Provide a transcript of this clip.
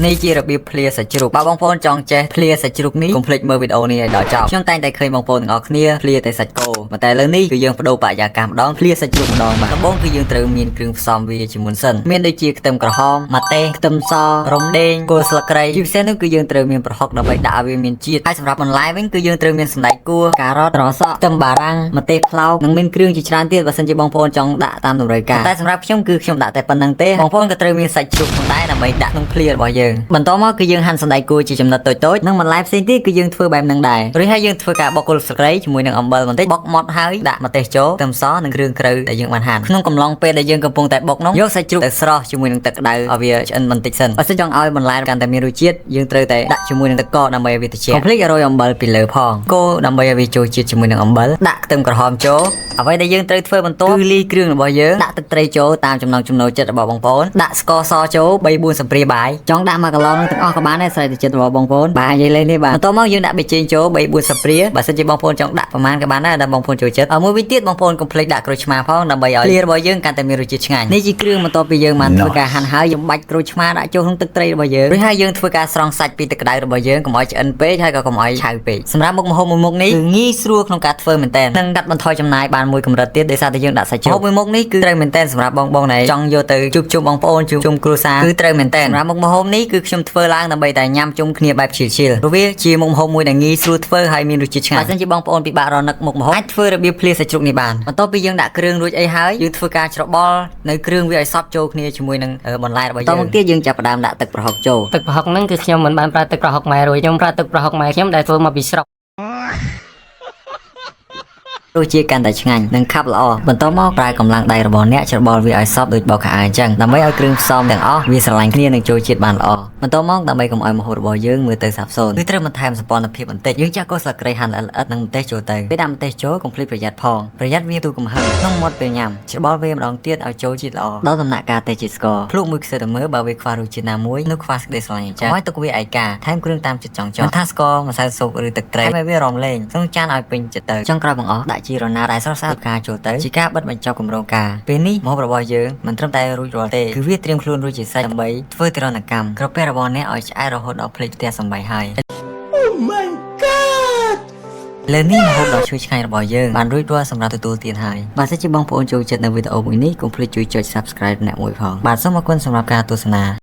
នេះជារបៀបភ្លាសាច់ជ្រូកបើបងប្អូនចង់ចេះភ្លាសាច់ជ្រូកនេះកុំភ្លេចមើលវីដេអូនេះឲ្យដល់ចប់ខ្ញុំតែងតែឃើញបងប្អូនទាំងអស់គ្នាភ្លាតែសាច់គោប៉ុន្តែលើនេះគឺយើងបដូរបរិយាកាសម្ដងភ្លាសាច់ជ្រូកម្ដងបាទដំបូងគឺយើងត្រូវមានគ្រឿងផ្សំវាជាមុនសិនមានដូចជាខ្ទឹមក្រហមម្ទេសខ្ទឹមសរំដេងគល់ស្លឹកគ្រៃជាពិសេសនោះគឺយើងត្រូវមានប្រហុកដើម្បីដាក់ឲ្យវាមានជាតិហើយសម្រាប់បន្លែវិញគឺយើងត្រូវមានសណ្តែកគួរការ៉ុតត្រសក់ខ្ទឹមបារាំងម្ទេសផ្លោកនិងមានគ្រឿងជាច្រើនទៀតបើសិនជាបងប្អូនចង់ដាក់តាមតម្រូវការតែសម្រាប់ខ្ញុំគឺខ្ញុំដាក់តែប៉ុណ្្នឹងទេបងប្អូនក៏ត្រូវមានសាច់ជ្រូកផងដែរដើម្បីដាក់ក្នុងភ្លារបស់យើងបន្តមកគឺយើងហាន់សណ្តែកគួរជាចំណិតតូចៗនិងបន្លែផ្សេងទៀតគឺយើងធ្វើបែបហ្នឹងដែររួចហើយយើងធ្វើការបកគល់ស្លឹកគ្រៃជាមួយនឹងអំបិលបន្តិចបុកម៉ត់ហើយដាក់ម្ទេសចូលខ្ទឹមសនិងគ្រឿងក្រៅដែលយើងបានហាន់ក្នុងកំឡុងពេលដែលយើងកំពុងតែបុកនោះយកសាច់ជ្រូកទៅស្រុះជាមួយនឹងទឹកក្តៅឲ្យវាឆ្អិនបន្តិចសិនបើសិនចង់ឲ្យបន្លែកាន់តែមានរសជាតិយើងត្រូវតែដាក់ជាមួយនឹងទឹកកកដើម្បីឲ្យវាត្រជាក់កុំភ្លេចរោយអំបិលពីលើផងកូរដើម្បីឲ្យវាចូលជាតិជាមួយនឹងអំបិលដាក់ខ្ទឹមក្រហមចូលអ្វីដែលយើងត្រូវធ្វើបន្ទាប់គឺលាយគ្រឿងរបស់យើងដាក់ទឹកត្រីចូលតាមចំណង់ចំណូលចិត្តរបស់បងប្អូនដាក់ស្ករសចូល3 4ស្លាបព្រាបាយចង់ដាក់មួយកន្លងនឹងទាំងអស់ក៏បានដែរស្រេចតែចិត្តរបស់បងប្អូនបាទនិយាយលេងនេះបាទបន្ទាប់មកយើងដាក់ប៊ីចេងចូល3 4ស្លាបព្រាបើសិនជាបងប្អូនចង់ដាក់ប្រមាណក៏បានដែរដល់បងប្អូនចូលចិត្តហើយមួយវិញទៀតបងប្អូនកុំភ្លេចដាក់ក្រូចឆ្មាផងដើម្បីឲ្យភ្លារបស់យើងកាន់តែមានរសជាតិឆ្ងាញ់នេះជាគ្រឿងបន្ទាប់ពីយើងបានធ្វើការហាន់ហើយយើងបាច់ក្រូចឆ្មាដាក់ចូលក្នុងទឹកត្រីរបស់យើងរួចហើយយើងធ្វើការស្រង់សាច់ពីទឹកក្តៅរបស់យើងកុំឲ្យឆ្អិនពេកហើយក៏កុំឲ្យឆៅពេកសម្រាប់មុខម្ហូបមួយមុខនេះគឺងាយស្រួលក្នុងការធ្វើមែនតើនិងកាត់បន្ថយចំណាយបានមួយកម្រិតទៀតដោយសារតែយើងដាក់សាច់ជ្រូកម្ហូបមួយមុខនេះគឺត្រូវមែនតើសម្រាប់បងបងដែលចង់យកទៅជួបជុំបងប្អូនជួបជុំគ្រួសារគឺត្រូវមែនតើសម្រាប់មុខម្ហូបនេះគឺខ្ញុំធ្វើឡើងដើម្បីតែញ៉ាំជុំគ្នាបែប chill chill ព្រោះវាជាមុខម្ហូបមួយដែលងាយស្រួលធ្វើហើយមានរសជាតិឆ្ងាញ់បើសិនជាបងប្អូនពិបាករនឹកមុខម្ហូបអាចធ្វើរបៀបភ្លាសាច់ជ្រូកនេះបានបន្ទាប់ពីយើងដាក់គ្រឿងរួចអីហើយយើងធ្វើការច្របល់នៅគ្រឿងវាឲ្យសព្វចូលគ្នាជាមួយនឹងបន្លែរបស់យើងតមកទៀតយើងចាប់ផ្ដើមដាក់ទឹកប្រហុកចូល ទឹកប្រហុកហ្នឹងគឺខ្ញុំមិនបានប្រើទឹកប្រហុកម៉ែរួយខ្ញុំប្រើទឹកប្រហុកម៉ែខ្ញុំដែលធ្វើមកពីស្រុក រសជាតិកាន់តែឆ្ងាញ់និងខាប់ល្អបន្ទាប់មកប្រើកម្លាំងដៃរបស់អ្នកច្របល់វាឲ្យសព្វដូចបោកខោអាវអញ្ចឹងដើម្បីឲ្យគ្រឿងផ្សំទាំងអស់វាស្រឡាញ់គ្នានិងចូលជាតិបានល្អបន្ទាប់មកដើម្បីកុំឲ្យម្ហូបរបស់យើងមើលទៅសាបសូន្យគឺត្រូវបន្ថែមសម្ព័ន្ធភាពបន្តិចយើងចាក់គល់ស្លឹកគ្រៃហាន់ល្អិតៗនិងម្ទេសចូលទៅពេលដាក់ម្ទេសចូលកុំភ្លេចប្រយ័ត្នផងប្រយ័ត្នវាទូកំហឹងក្នុងមាត់ពេលញ៉ាំច្របល់វាម្ដងទៀតឲ្យចូលជាតិល្អដល់ដំណាក់កាលតេជាតិស្ករភ្លក់មួយខ្សែទៅមើលបើវាខ្វះរសជាតិណាមួយនោះខ្វះសេចក្តីស្រឡាញ់អញ្ចឹងឲ្យទុកវាឯកាថែមគ្រឿងតាមចិត្តចង់ចង់មិនថាស្ករម្សៅស៊ុបឬទឹកត្រីឲ្យវារំលែងក្នុងចានឲ្យពេញចិត្តទៅចុងក្រោយបង្អស់ដាក់ជីរណាដែលស្រស់ស្អាតផ្កាចូលទៅជាការបិទបញ្ចប់គម្រោងការពេលនេះម្ហូបរបស់យើងមិនត្រឹមតែរួចរាល់ទេគឺវាត្រៀមខ្លួនរួចជាស្រេចដើម្បីធ្វើទារុណកម្មក្រពះរបស់អ្នកឲ្យឆ្អែតរហូតដល់ភ្លេចផ្ទះសម្បែងហើយ លើនេះម្ហូបដ៏ឈ្ងុយឆ្ងាញ់របស់យើងបានរួចរាល់សម្រាប់ទទួលទានហើយបើសិនជាបងប្អូនចូលចិត្តនៅវីដេអូមួយនេះកុំភ្លេចជួយចុច Subscribe អ្នកមួយផងបាទសូមអរគុណសម្រាប់ការទស្សនា។